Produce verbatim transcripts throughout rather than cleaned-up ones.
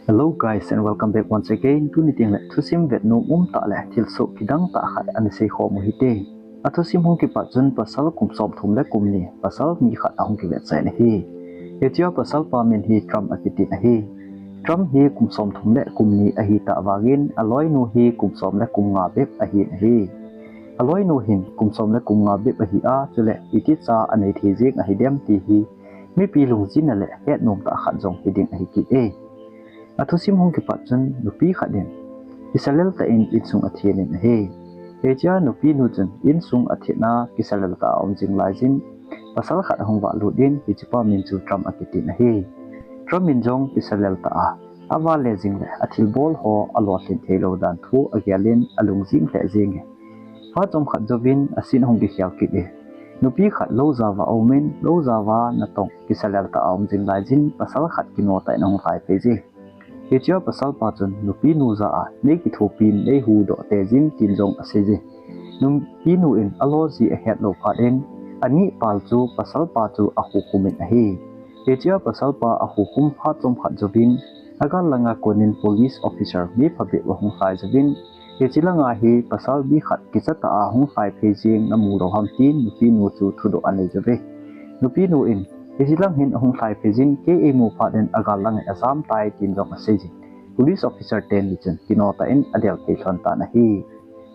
Hello guys and welcome back once again. Tuni teng le thusim vet nom um tah le thilsoh kidang tah khat ana sei khom u hite. A thusim hung kipat chun pasal kum somthum le kum ni pasal mi khat ahung kivetsah in ahi. Hichea pasal pa min hi Trump akitin ahi. Trump hi kum somthum le kum ni ahi tah vangin aloinu hi kum som le kum nga bep ahin ahi. Aloinu hin kum som le kum nga bep ahi a, chule iti cha anei thei jeng ahi dem ti hi mipi lungjinna le hetnom tah khat jong hiding ahi kit e. A thusim hung kipat chun nupi khat in kisalel tah in insung athen in ahi. Hichea nupi nu chun insung athen a kisalel tah a um jing lai jin pasal khat ahung vahlut in hichepa min chu Trump akitin ahi. Trump in jong kisalel tah a aval le jing le athilbol ho alolhin theilou dan thu agel in alungjing lheh jeng e. Phat chomkhat jouvin asin ahung kikhel kit e. Nupi khat lou jao va aum in, lou jao va natong kisalel tah a um jing lai jin pasal khat kino tah in ahung lhai phei je. Hichea pasal pa chun nupi nu jah a nei kithopi in nei huhdoh teijin tin jong asei je. Nupi nu in alo ji ahet lou phat in anihpal chu pasal pa chu akhukhum in ahi. Hichea pasal pa akhukhum phat chomkhat jouvin agal langa kon in police officer mi phabep ahung lhai jouvin, hiche langa hi pasal mi khat kicha tah a ahung lhai phei jeng namu lou ham tin nupi nu chu thudoh anei jouve. Nupi nu in hiche lang hin ahung lhai phei jin kei eimu phat in agal lang in ajam tai tin jong asei jin police officer teni chun kino tah in adel phei lhon tan ahi.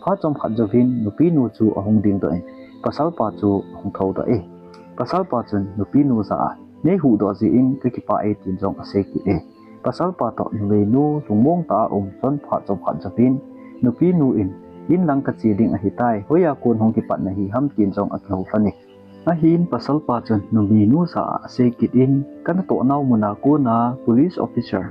Phat chomkhat jouvin nupi nu chu ahung dingdoh in pasal pa chu ahung thoudoh e. Pasal pa chun nupi nu jah a nei huhdoh jeh in kakipah e tin jong asei kit e. Pasal pa toh numeinu lungmong tah a um lhon phat chomkhat jouvin nupi nu in in lang kache ding ahi tai, hoiya kon hung kipat nahi ham tin jong akihou lhon e. Ahin pasal pa chun numeinu jah a asei kit in, kanatoh nau mun a kon a police officer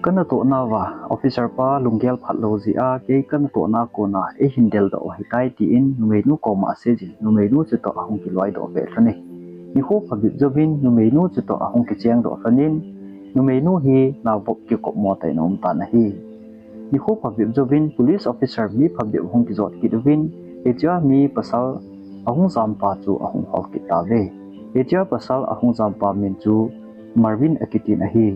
kanatoh nauva officer pa lunggel phat lou jeh a kei kanatoh na kon a eihin deldoh u ahi tai tin numeinu koma asei jin numeinu chutoh ahung kiloidoh peh lhon e. Nikho phabep jouvin numeinu chutoh ahung kichengdoh lhon in numeinu hi naovop kikopmo tah in aum tan ahi. Nikho phabep jouvin police officer mi phabep ahung kijot kit uvin hichea mi pasal ahung jampa chu ahung hol kit tauve. Hichea pasal ahung jampa min chu Marvin akitin ahi.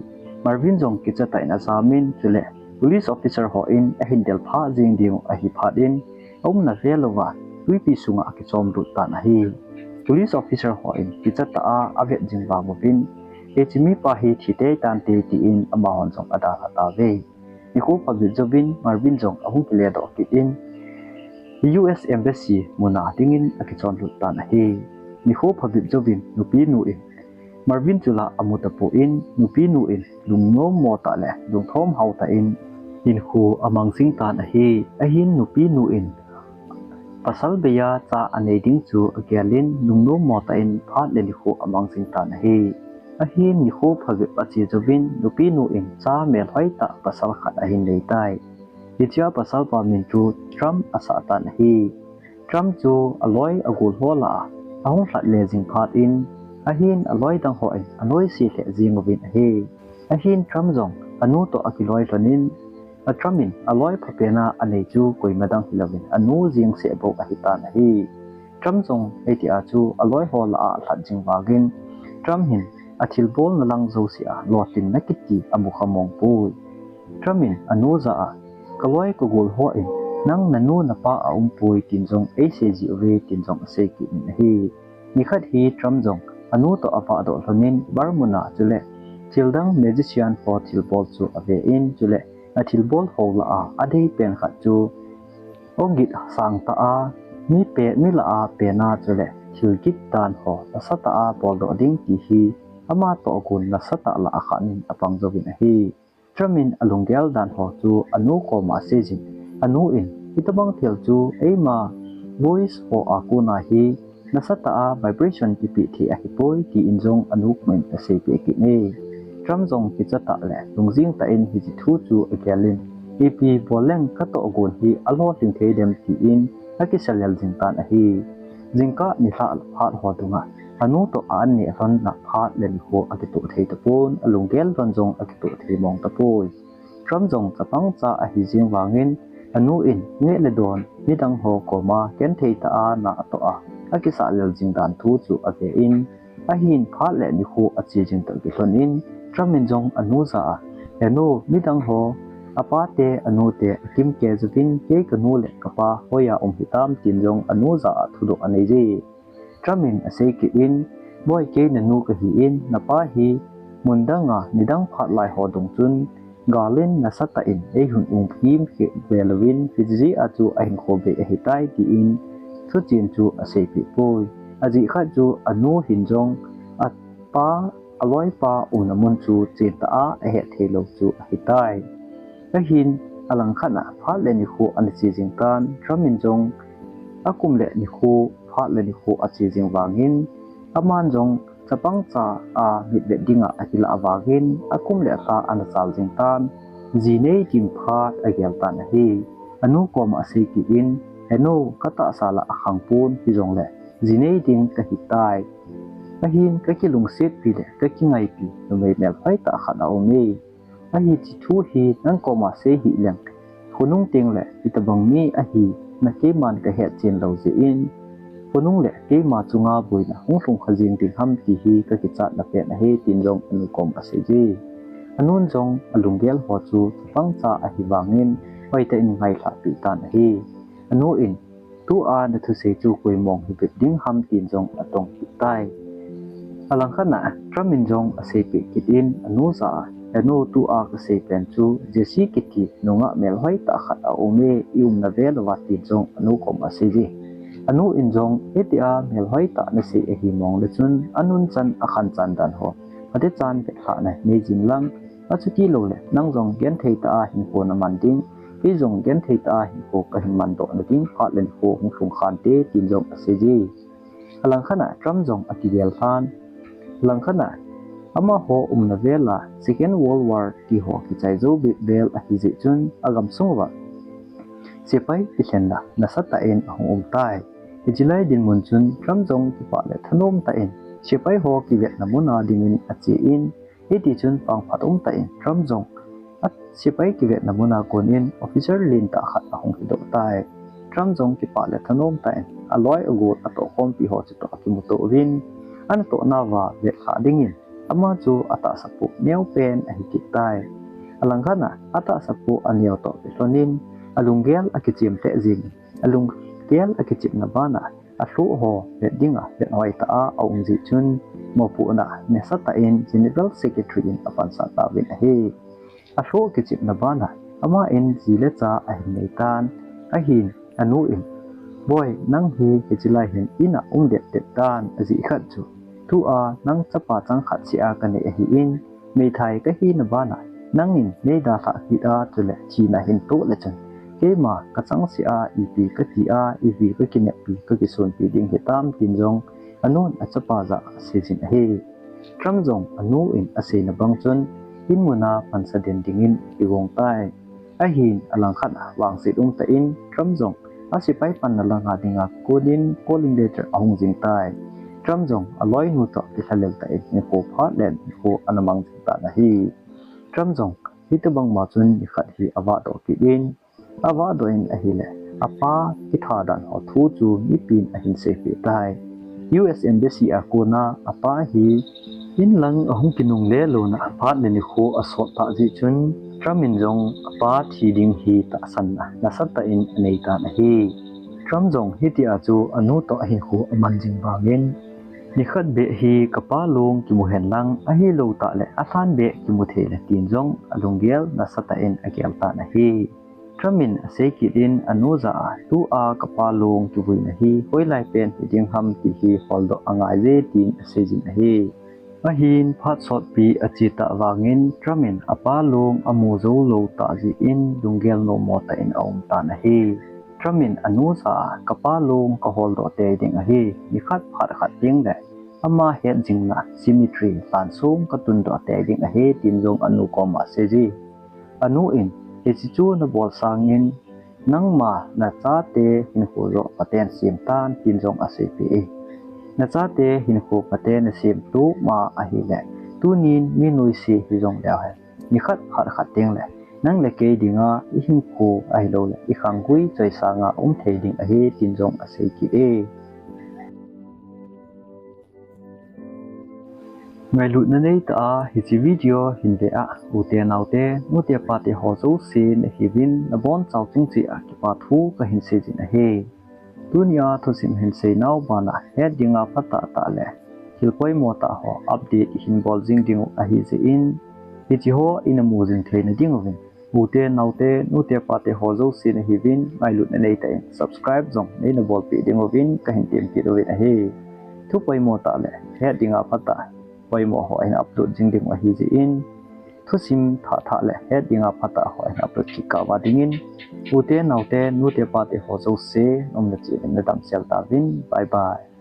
Marvin jong kicha tah in ajam in chule police officer hon ahin del phah jeng diu ahi phat in aumna vel uva twipi sunga akichom lut tan ahi. Police officer hon kicha tah a avet jing vang uvin hiche mipa hi thi tei tante tin amahon jong adalha tauve. Nikho phabep jouvin Marvin jong ahung kiledoh kit in U S Embassy mun a dingin akichon lut tan ahi. Nikho phabep jouvin nupi nu in Marvin chu la amu tapon nupi nu in lungnommo tah le lungthom hao tah in hinkho amang jing tan ahi. Ahin nupi nu in pasal bei a cha anei ding chu agel in lungnommo tah in phat le nikho amang jing tan ahi. Ahin nikho phabep ache jouvin nupi nu in cha melhoi tah pasal khat ahin nei tai. Hichea pasal pa min chu Trump asah tan ahi. Trump chu aloi agol ho lah a ahung lhat le jing phat in ahin aloi dang hon anoise lheh jeng uvin ahi. Ahin Trump jong anu toh akiloi lhon in, a Trump in aloi phapen a anei chu koima dang hilouvin anu jeng seh bou ahi tan ahi. Trump jong hitia chu aloi ho lah a alhat jing vangin Trump hin athilbolna lang jouse a lolhinna kiti amu kha mong poi. Trump in anu jah a, kaloi kagol hon nang nanu napa aumpoi tin jong eisei ji uve tin jong asei kit in ahi. Nikhat hi Trump jong anu toh avahdoh lhon in bar mun a chule thildang magician ho thilbol chu ave in chule athilbol ho lah a adei pen khat chu ogit sang tah a mi pe mi lah a pen a chule thil git dan ho nasatah a boldoh ding ti hi ama tohgon nasatah lah a khan in apang jouvin ahi. Trump in alunggel dan ho chu anu koma asei jin, anu in hitabang thil chu eima voice ho a kon a hi nasatah a vibration kipeh thei ahipoi tin jong anu kom in aseipeh kit e. Trump jong kicha tah le lungjing tah in hiche thu chu agel in, ipi bol leng katohgon hi alolhing thei dem tin akisalel jing tan ahi. Jingkah nilhah phat ho dunga anu toh a an neh lhon na phat le nikho akitoh thei tapon, alunggel lhon jong akitoh thei mong tapoi. Trump jong chapang cha ahi jeng vangin anu in neh le don midang ho koma genthei tah a na atoh a akisah lel jing dan thu chu ave in, ahin phat le nikho ache jing toh kilhon in Trump in jong anu jah a, "He nu, midang ho, apa te, anu te, akim kei jouvin, kei kanu le kapa hoiya um hitam," tin jong anu jah a thudoh anei je. Trump in asei kit in, "Boi, kei nanu kahi in, napa hi mun dang a nidang phat lai ho dong chun, gal in nasatah in eihin um khim kei ve louvin, hijeh a chu ahinkho bei ahitai," tin thuchen chu aseipeh poi. Ajeh khat chu anu hin jong apa, aloipa umna mun chu chentah a ahet thei lou chu ahitai. Ahin, alangkhat a phat le nikho ana che jing tan, Trump in jong akum le nikho, phat le nikho ache jing vangin, aman jong chapang cha a mitvet dinga akilah vangin, akum le alha ana chal jing tan, ji nei ding phat agel tan ahi. Anu koma asei kit in, "He nu, katahsa la akhang pon, hijongle ji nei ding kahitai. Ahin, kakilungsetpi le kakingaipi numei melhoi tah khat aume. Ahi, hiche thu hi nang koma sei hih leng, khonung teng le hitobang mi ahina keiman kahet chen lou jeh in, khonung le keima chunga boina hung lhung kha jing ding ham ti hi kakichatna pen ahi," tin jong anu koma asei je. Anun jong alunggel ho chu chapang cha ahi vangin, hoitah in ngailhah peh tan ahi. Anu in, "Tua nathusei chu koi mong hi bep ding ham?" tin jong atong kit tai. Alangkhat a Trump in jong aseipeh kit in anu jah a, "He nu, tua kasei pen chu Jesse kiti nungah melhoi tah khat aume, i umna vel uva," tin jong anu koma asei je. Anu in jong, "Hitia melhoi tah nasei ahi mong le chun, anun chan akhan chan dan ho, phatechan vetlhahna nei jin lang, achuti lou le nang jong genthei tah a hinkho naman ding, kei jong genthei tah a hinkho kahin mandoh na ding, phat le nikho hung lhung khante," tin jong asei je. Alangkhat a Trump jong akigel tan. Alangkhat a amaho umna vel a Second World War ti ho kichai jou bep vel ahi jeh chun, agamsung uva sepai kilhenna nasatah in ahung um tai. Hiche lai dinmun chun Trump jong kipah le thanom tah in sepai ho kivetna mun a dingin ache in, hiti chun pang phat um tah in Trump jong a sepai kivetna mun a kon in officer lentah khat ahung hidoh tai. Trump jong kipah le thanom tah in aloi agol atohkhompi ho chutoh akimuto uvin, anatohna uva vetlhah dingin ama chu atahsa pu neo pen ahi kit tai. Alangkhat a atahsa pu aneo toh kilhon in, alunggel akichem lheh jeng in, alunggel akichepna ban a alhuh ho vet dinga vet hoitah a aum jeh chun, mopohna nasatah in General Secretary in apansah tauvin ahi. Alhuh kichepna ban a aman ji le cha ahin nei tan ahin, anu in, "Boi, nang hi hiche lai hin in a um dep dep tan, ajeh khat chu tua nang chapa chang khat seh a kanei ahi in, meithai kahina ban a nangin nei dalhah kit a, chule thina hin toh le chun, keima kachang seh a ipi kati a, ipi kakineppi, kakisonpi ding hitam?" tin jong anun achapa jah a asei jin ahi. Trump jong anu in aseina bang chun in mun a pansa den dingin akigong tai. Ahin alangkhat a vangset um tah in Trump jong asepai panna langa dinga kon in calling letter ahung jing tai. Trump jong aloinu toh kilhalel tah in hinkho phat le nikho ana mang jing tan ahi. Trump jong hitobang ma chun nikhat hi avahdoh kit in, avahdoh in ahile, apa kitha dan ho thu chu mipin ahin seipeh tai. U S Embassy a kona apa hi in lang ahung kinungle louna phat le nikho asot tah jeh chun, Trump in jong apa thi ding hi tahsanna nasatah in anei tan ahi. Trump jong hitia chu anu toh ahinkho aman jing vangin, "Nikhat beh hi kapa long kimu hen lang, ahilou tah le alhan beh kimu thei le," tin jong alunggel nasatah in agel tan ahi. Trump in asei kit in anu jah a, "Tua kapa long kivuina hi hoilai pen hiding ham ti hi holdoh angai je," tin asei jin ahi. Ahin phat sotpi ache tah vangin Trump in apa long amu jou lou tah jeh in lunggel nommo tah in aum tan ahi. Trump in anu jah a, "Kapa long kaholdoh tei ding ahi, nikhat phat khat teng le ama het jingna cemetery lhansong katundoh tei ding ahi," tin jong anu koma asei ji. Anu in, "Hiche chu nabol sangin nangma nachate hinkho joh phaten sem tan," tin jong aseipeh e. "Nachate hinkho phaten nasem tup ma ahile, tunin mi noise hijong leu hen, nikhat phat khat teng le nang le kei dinga ihinkho ahilou le ikhanggui choisanga um thei ding ahi," tin jong asei kit e. Ngailutna neitah a hiche video hin ve a, ute naote, nute pate ho jouse nahiuvin, nabonchauva chunga kipa thu kahin seijin ahi. Tunia thusim hin seinau bana het dinga phatah tah le thil poimo tah ho update ihin bol jing diu ahijeh in, hiche ho ina mu jing theina diuvin, ute naote, nute pate ho jouse nahiuvin, ngailutna neitah in subscribe jong neina bolpeh diuvin kahin temkit uvin ahi. Thu poimo tah le het dinga phatah poimo ho ahin upload jing diu ahijeh in, thusim thah thah le het dinga phatah ho ahin upload kit kah uva dingin, ute naote, nute pate ho jouse, naumna cheh uvin nadamsel tauvin. Bye bye.